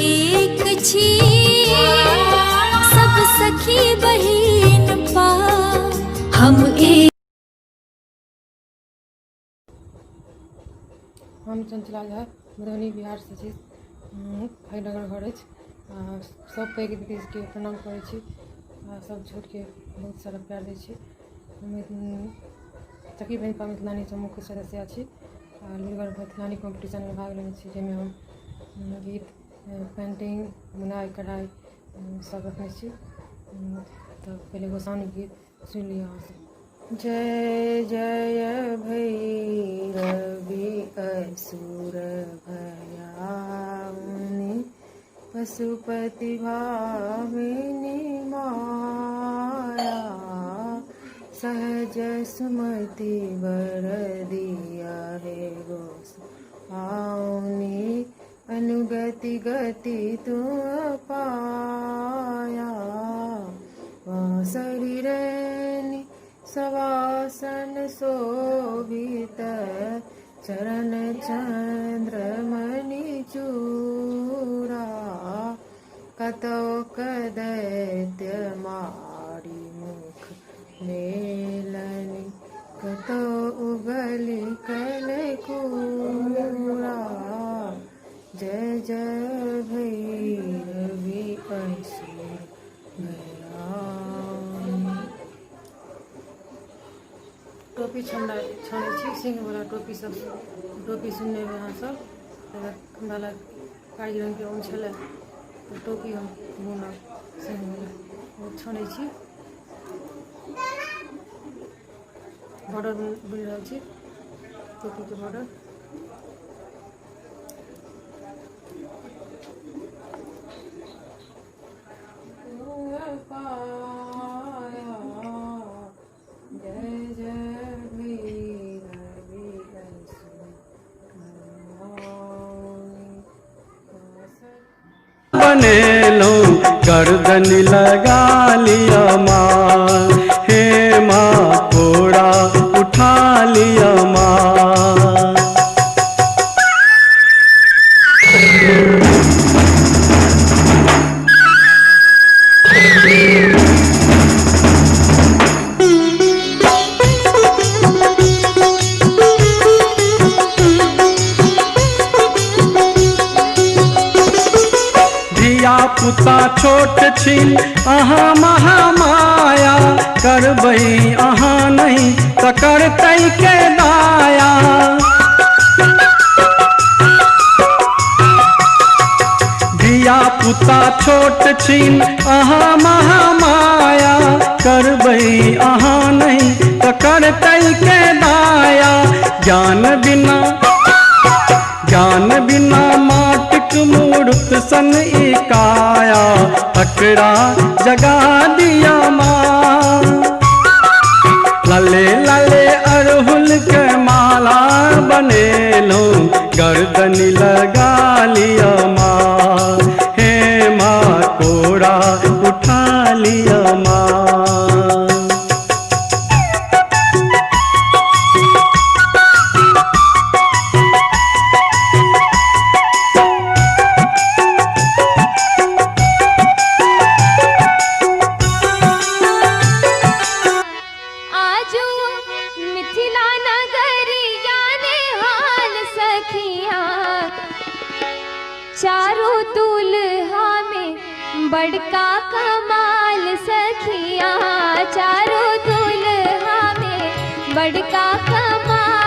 एक छी, सब सखी बहिन पा हम एक। हम चंचला झा, मधुबनी बिहारसँ छी। हरिनगर घर अछि। आ सभ पैघ दीदीके प्रणाम करै छी आ सभ छोटके बहुत सारा प्यार दै छी। हम सखी बहिनपा मिथिलानी समूहके सदस्या छी आ लुरिगर मैथिलानी कॉम्पटिशनमे भाग लेने छी, जाहिमे हम गीत, पेन्टिंग, बुनाइ कढ़ाइ सब रखने छी। तऽ पहिले गोसाउनिक गीत सुनि लिअ अहाँसभ। जय जय भैरवि असुर भयाउनि, पशुपति भामिनी माया, सहज सुमति बर दिया हे गोसाउनि, अनुगति गति तुम पाया। शरीरनि सवासन शोभित, चरण चंद्रमणि चूरा, कतौक दैत्य मारि मुख मेलनि, कतौ उगलि कल कूड़ा। जय जय भैरवि असुर भयाउनि। टोपी छानै छी, सिंहवला टोपी सब। टोपी सुनने हेबै अहाँ सब। हमरा लग कारी रङ्गके ऊन छलै तऽ टोपी हम बुनब सिंहवला। ओ छानै छी, बॉर्डर बुनि रहल छी, टोपीके बॉर्डर। जय जय भैरवि असुर बनेलहुँ, गर्दन लगा लिअ माँ, हे माँ, कोरा उठा लिअ माँ। धिया पुता छोट छिन, अहाँ महामाया, करबै अहाँ नहि तऽ करतै के दाया। धिया पुता छोट छिन, अहाँ महामाया, करबै अहाँ नहि तऽ करतै के दाया। ज्ञान बिना, ज्ञान बिना माटिक मूर्त सन ई काया, तकरा जगा दिया माँ। लाले लाले अड़हुल के माला बनेलहुँ, गर्दन लगा लिअ माँ, हे माँ, कोरा उठा लिअ माँ। आजू मिथिला नगरिया निहाल सखिया, चारों दुल्हा में बड़का कमाल सखिया, चारों दुल्हा में बड़का कमाल।